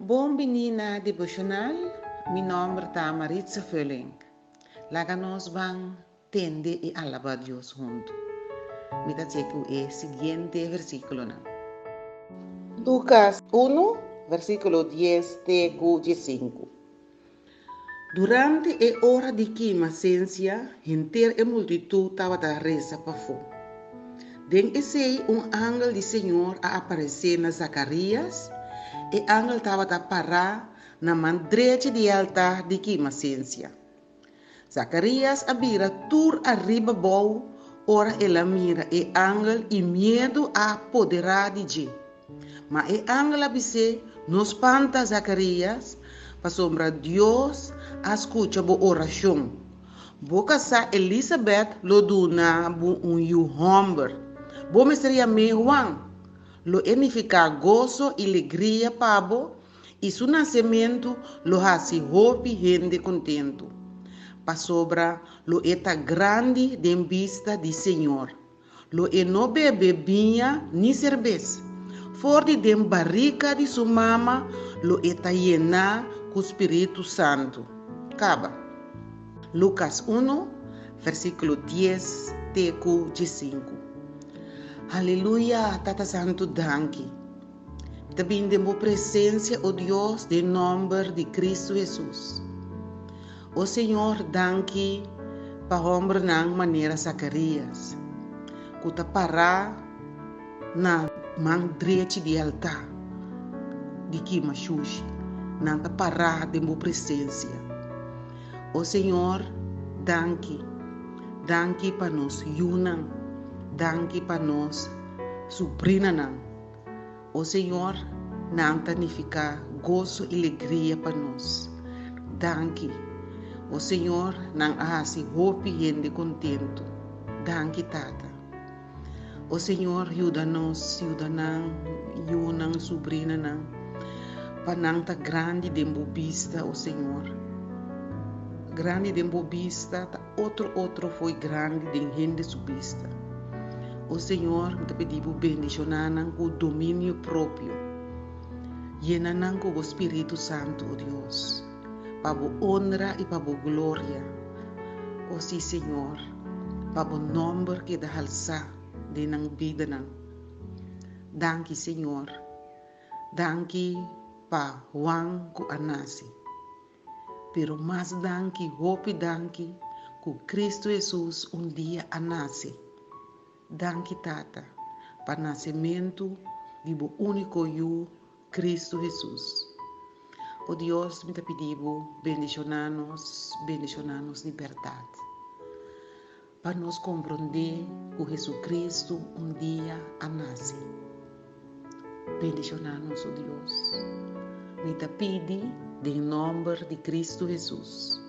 Bon bini na Devocional, mi nomber ta Maritza Vulling. Laga nos ban tende i alaba Dios huntu. Mi ta check e siguiente versiculonan. Lucas 1, versiculo 10 te cu 15. Durante e ora di kima sensia, henter e multitut tabata resa pafó. Den esei un angel di Señor a aparesé na Zakarias, e angel tabata pará na man drechi di e altar di kima sensia. Zakarias a bira tur ariba bou ora el a mira e angel i miedu a poderá di dje. Ma e angel a bis'é, No spanta, Zakarias, pasobra Dios a skucha bo orashon. Bo kasá Elisabèt lo duna bo un yu hòmber. Bo mester yam'é Huan. Lo e nifiká goso i legria pa bo, i su nasementu lo hasi hopi hende kontentu, pasobra lo e ta grandi den bista di Señor. Lo e no bebe biña ni serbes. For di den barika di su mama lo e ta yená ku spiritu santu. Kaba. Lukas unu, versíkulo dies te ku diesinku. Haleluya, Tata Santu, danki. Mi ta bini den bo presensia, o Dios, den nòmber di Kristu Hesus. O Señor, danki pa hòmbernan manera Zakarias, ku ta pará na man drechi di e altá di kima shushi. Nan ta pará den bo presensia. O Señor, danki. Danki pa nos yunan. Danki pa nos subrinanan. O Señor, nan ta nifiká goso i legria pa nos. Danki. O Señor, nan a hasi hopi hende kontentu. Danki, Tata. O Señor, yuda nos, yuda nan, yunan, subrinanan, pa nan ta grandi den bo bista, o Señor. Grandi den bo bista ta otro otro fo'i grandi den hende su bista. O Señor, mi ta pidi bo bendishoná nan ku dominio propio. Yena nan ku bo Spiritu Santu, o Dios, pa bo onra i pa bo gloria. O sí, Señor, pa bo nòmber keda halsá den nan bidanan. Danki, Señor. Danki pa Juan ku a nase. Pero mas danki, hopi danki, ku Kristu Hesus un dia a nase. Danki, Tata, pa nasementu di bo úniko Yu, Kristu Hesus. O Dios, mi ta pidi bo bendishoná nos, bendishoná nos di bèrdat, pa nos komprondé ku Hesukristu un dia a nase. Bendishoná nos, o Dios. Mi ta pidi den nòmber di Kristu Hesus.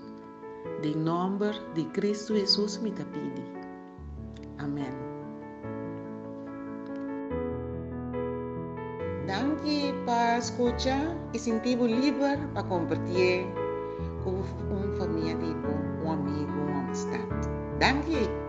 Den nòmber di Kristu Hesus mi ta pidi. Amèn. Danki pa skucha i sinti bo liber pa kompartié ku un famia di bo, un amigu, un amistat. Danki!